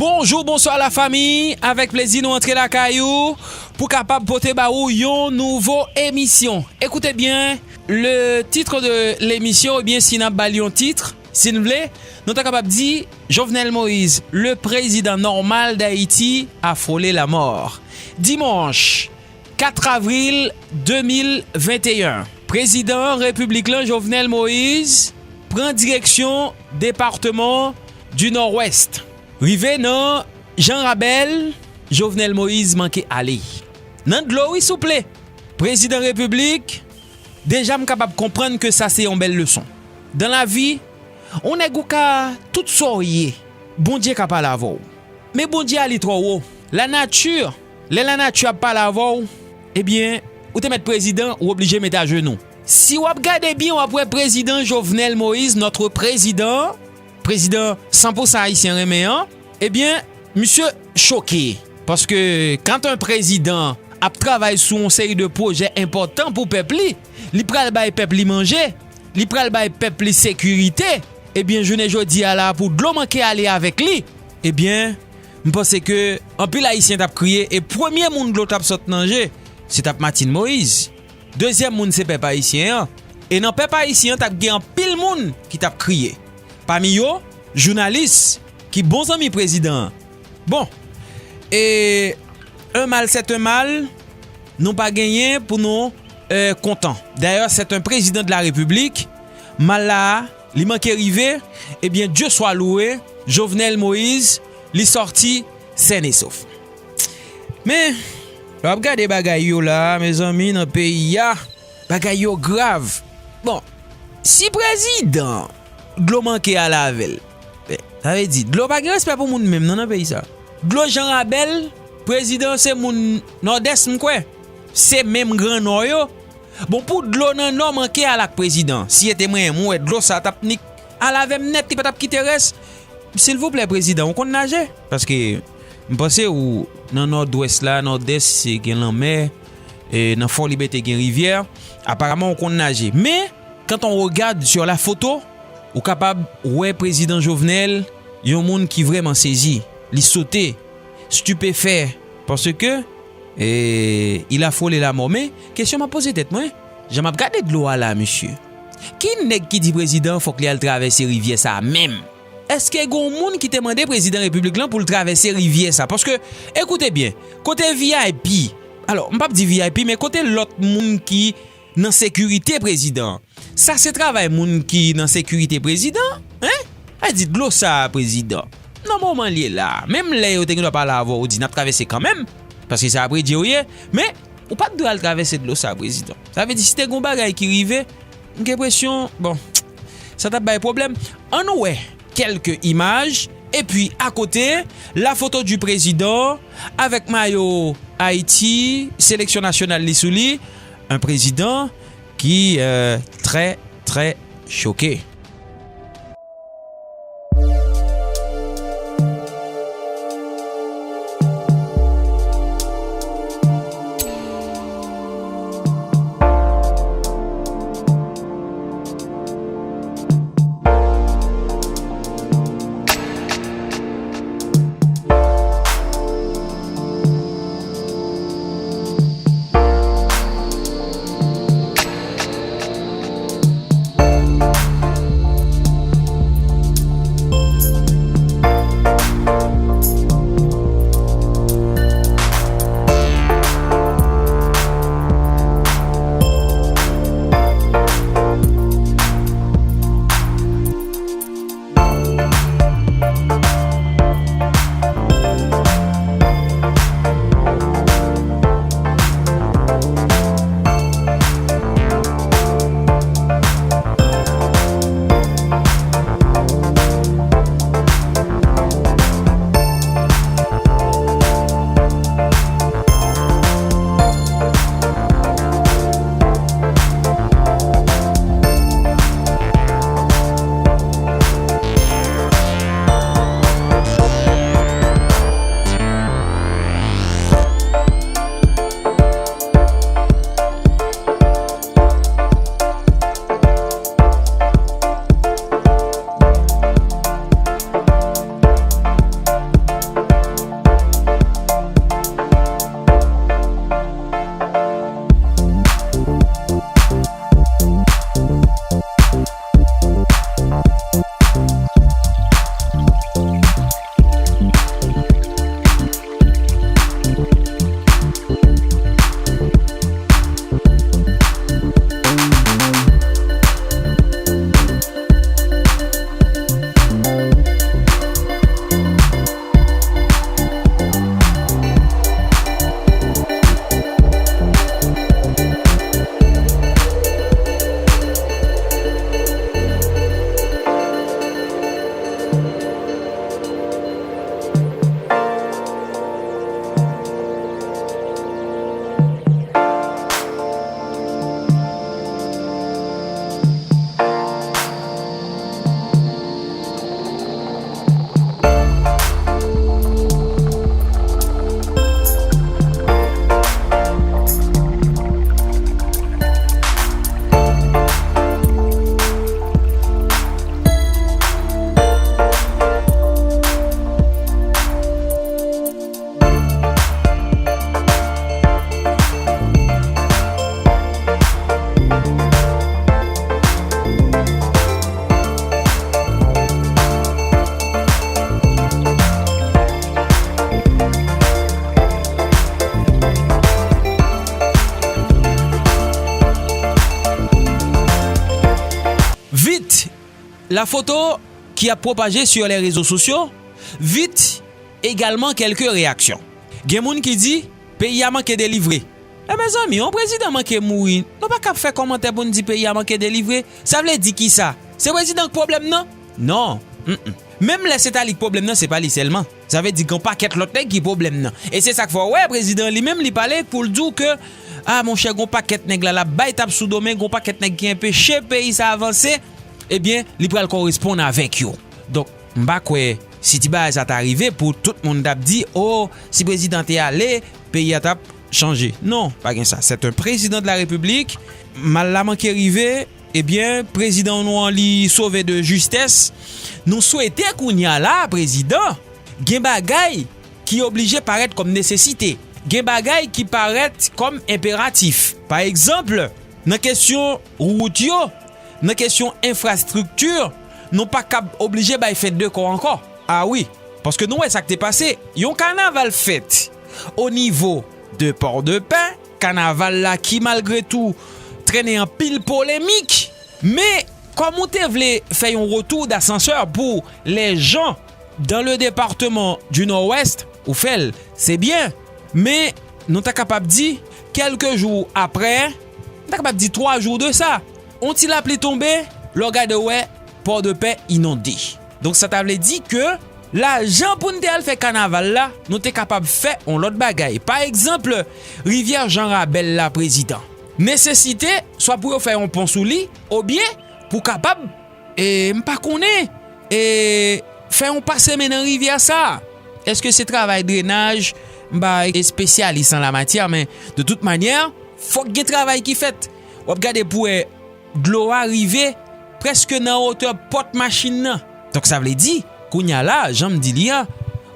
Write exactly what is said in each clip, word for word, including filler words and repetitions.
Bonjou, bonswa la fami. Avèk plezi nou antre lakay ou pou kapab pote ba ou yon nouvo emisyon. Écoutez bien, le titre de l'émission, ebyen si n ap ba l yon tit, si n vle, nou ta kapab di Jovenel Moïse, le président normal d'Haïti, a frôlé la mort. Dimanche quatre avril deux mille vingt et un, prezidan repiblik lan Jovenel Moïse pran direksyon depatman di Nòdwès. Rive nan Jan Rabèl, Jovenel Moïse manke ale. Nan dlo wi souple. Prezidan repiblik, deja m kapab konprann ke sa se yon bèl leson. Dan lavi, on nèg ou ka tout sa w ye, Bondye ka pale avè w. Men Bondye a li twò wo. Lanati, lè lanati ap pale avè w, ebyen, ou te mèt prezidan, ou oblije met ajenou. Si w ap gade byen, w ap wè prezidan Jovenel Moïse, notre président, prezidan san pou san ayisyen renmen an, ebyen, misye choke. Paske quand un président ap travay sou yon seri de pwojè enpòtan pou pèp li, li pral bay pèp li manje, li pral bay pèp li sekirite, ebyen, jounen jodi a la, pou dlo manke ale avèk li, ebyen, m panse ke anpil ayisyen t ap kriye e premye moun dlo t ap sot nan je, se t ap Martine Moïse. Dezyèm moun se pèp ayisyen an. E nan pèp ayisyen an, t ap gen anpil moun ki t ap kriye. Pami yo, jounalis ki bon zanmi prezidan an. Bon, e un mal, c'est un mal, nou pa genyen pou nou, euh, kontan. D'ailleurs, c'est un président de la République. Mal la, li manke rive, ebyen, Dieu soit loué, Jovenel Moïse, li sòti sain et sauf. Men, lè w ap gade bagay yo la, mezanmi, nan peyi a, bagay yo grav. Bon, si prezidan dlo manke ale avè l, ben, sa vle di, dlo pa gen respè pou moun menm non nan peyi sa. Dlo Jan Rabèl, prezidan se moun Nòdès, m kwè. Se menm Gran Nò yo. Bon, pou dlo nan Nò manke ale ak prezidan, si e te mwen, m wè dlo sa t ap nik ale avè m nèt, li pa t ap kite rès. Silvouplè, prezidan, ou konn naje? Paske m panse ou nan Nòdwès la, Nòdès, se gen lanmè, e nan Fò Libète gen rivyè. Aparaman, ou konn naje. Men, quand on regarde sur la photo, ou kapab wè prezidan Jovenel, yon moun ki vrèman sezi. Li sote, stupéfait, paske, e, il a frôlé la mort. Men, kesyon m ap poze tèt mwen, jan m ap gade dlo a la, mesye, ki nèg ki di prezidan fòk li al travèse rivyè sa a menm? Èske gen yon moun ki te mande prezidan repiblik lan pou l travèse rivyè sa? Paske, ekoute byen, kote V I P, alò, m p ap di V I P, men kote lòt moun ki nan sekirite prezidan an? Sa se travay moun ki nan sekirite prezidan, en? Sa di dlo sa a, prezidan. Nan moman l ye la, menm lè yo te gen dwa pale avè w, di n ap travèse kanmenm, paske se apredye w ye, men ou pa t dwe al travèse dlo sa a, prezidan. Sa vle di, si te gen yon bagay ki rive, m gen enpresyon, bon, sa t ap bay pwoblèm. Ann wè kèlke imaj, epi akote, la photo du président avèk mayo Ayiti, seleksyon nasyonal li sou li, un président qui, euh, très, très choqué. La photo qui a propagé sur les réseaux sociaux, vit également quelques réactions. Gen moun ki di, peyi a manke delivre. E mezanmi, yon prezidan manke mouri, nou pa kab fè kòmantè pou n di peyi a manke delivre. Sa vle di kisa? Se prezidan k pwoblèm nan? Non. Mm-mm. Menm lè se ta li k pwoblèm nan, se pa li sèlman. Sa vle di gen yon pakèt lòt nèg ki pwoblèm nan. E se sa k fè w wè prezidan an li menm li pale pou l di w ke, a monchè, gen yon pakèt nèg la l ap bay tap sou do, men gen yon pakèt nèg ki anpeche peyi sa avanse, ebyen, li pral koresponn avèk yo. Donk, m pa kwè si ti bagay sa ta rive pou tout moun t ap di, o, si prezidan te ale, peyi a t ap chanje. Non, pa gen sa. C'est un président de la République. Mal la manke rive, ebyen, prezidan nou an li sove de justès. Nou swete kounye a la, prezidan, gen bagay ki oblije parèt kòm nesesite. Gen bagay ki parèt kòm enperatif. Pa egzanp, nan kesyon wout yo, nan kesyon enfrastrikti, nou pa kab oblije bay fèt de kò ankò. A wi, paske nou wè sa k te pase. Yon kanaval fèt o nivo de Pòdepè, kanaval la ki malgre tou trennen anpil polemik, men kòm ou te vle fè yon retour d'ascenseur pour les gens dans le département du Nord-Ouest, ou fè l, se byen, men nou ta kapab di, kèlke jou aprè, nou ta kapab di twa jou de sa, yon ti lapli tonbe, lè w gade w wè, Pòdepè inonde. Donk, sa ta vle di ke lajan pou n te al fè kanaval la, nou te kapab fè yon lòt bagay. Pa egzanp, rivyè Jan Rabèl la, prezidan. Nesesite, swa pou yo fè yon pon sou li, oubyen pou kapab, e, m pa konnen, e, fè yon pase men nan rivyè sa a. Èske se travay drenaj? M pa espesyalis an la matyè, men de tout manyè, fòk gen travay ki fèt. W ap gade pou wè dlo a rive prèske nan wotè pòt machin nan. Donk, sa vle di, kounye a la, jan m di li a,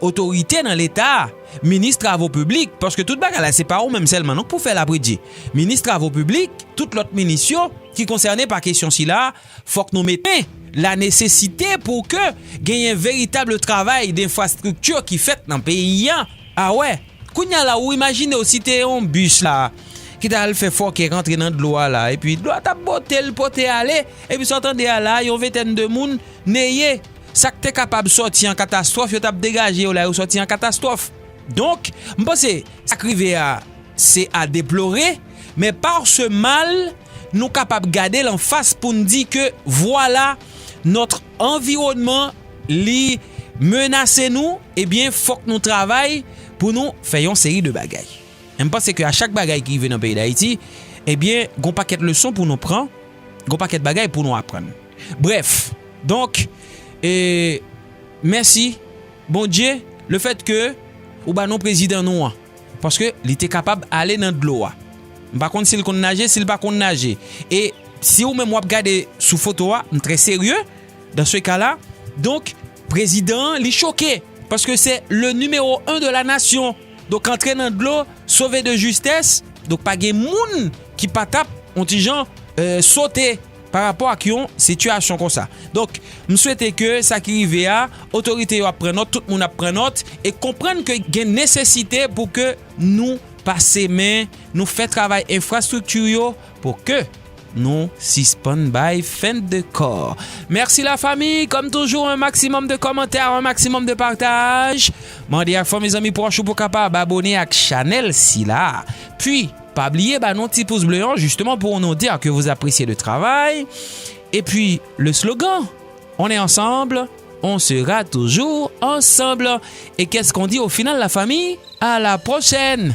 otorite nan Leta, minis travo piblik, paske tout bagay la, se pa ou menm sèlman, non, k pou fè l, apredye. Minis travo piblik, tout lòt minis yo ki konsène pa kesyon sila, fòk nou mete la nesesite pou ke genyen veritab travay denfrastrikti ki fèt nan peyi a. A wè, kounye a la, ou imajine w si te yon bis la, ki t al fè fòkè rantre nan dlo a la, epi dlo a t ap bote l pote ale, epi sa w tande a la, yon ventèn de moun neye, sa k te kapab sòti an katastwòf, yo t ap degaje yo la, yo sòti an katastwòf. Donk, m panse, sa k rive a, se a deplore, men par ce mal, nou kapab gade l anfas pou n di ke, vwala, notre environnement, li menase nou, ebyen, fòk nou travay pou nou fè yon seri de bagay. E m panse ke a chak bagay ki rive nan peyi Dayiti, ebyen, gon pakèt leson pou nou pran, gon pakèt bagay pou nou aprann. Brèf, donk, e, mèsi, Bondye, lefèt ke ou ba nou prezidan nou an. Paske li te kapab ale nan dlo a. M pa konn si l konn naje, si l pa konn naje. E si ou menm w ap gade sou foto a, m trè serye, dans ce cas-là. Donk, prezidan an, li choke. Paske se le numéro un de la nation. Donk, antre nan dlo, sove de justès. Donk, pa gen moun ki pa t ap, yon ti jan, e, sote pa rapò ak yon sitiyasyon konsa. Donk, m swete ke sa ki rive a, otorite yo ap pran nòt, tout moun ap pran nòt, e konprann ke gen nesesite pou ke nou pase men, nou fè travay enfrastrikti yo pou ke nou sispann bay fent de kò. Mèsi la fami, comme toujours, un maximum de commentaires, un maximum de partage. Mande ak fanmi, zanmi, pwòch ou pou kapab abone ak chanèl sila. Puis, pa bliye ba nou ti pous ble an, justement, pour nous dire que vous appréciez le travail. Et puis, le slogan, on est ensemble, on sera toujours ensemble. Et qu'est-ce qu'on dit au final, la famille? À la prochaine!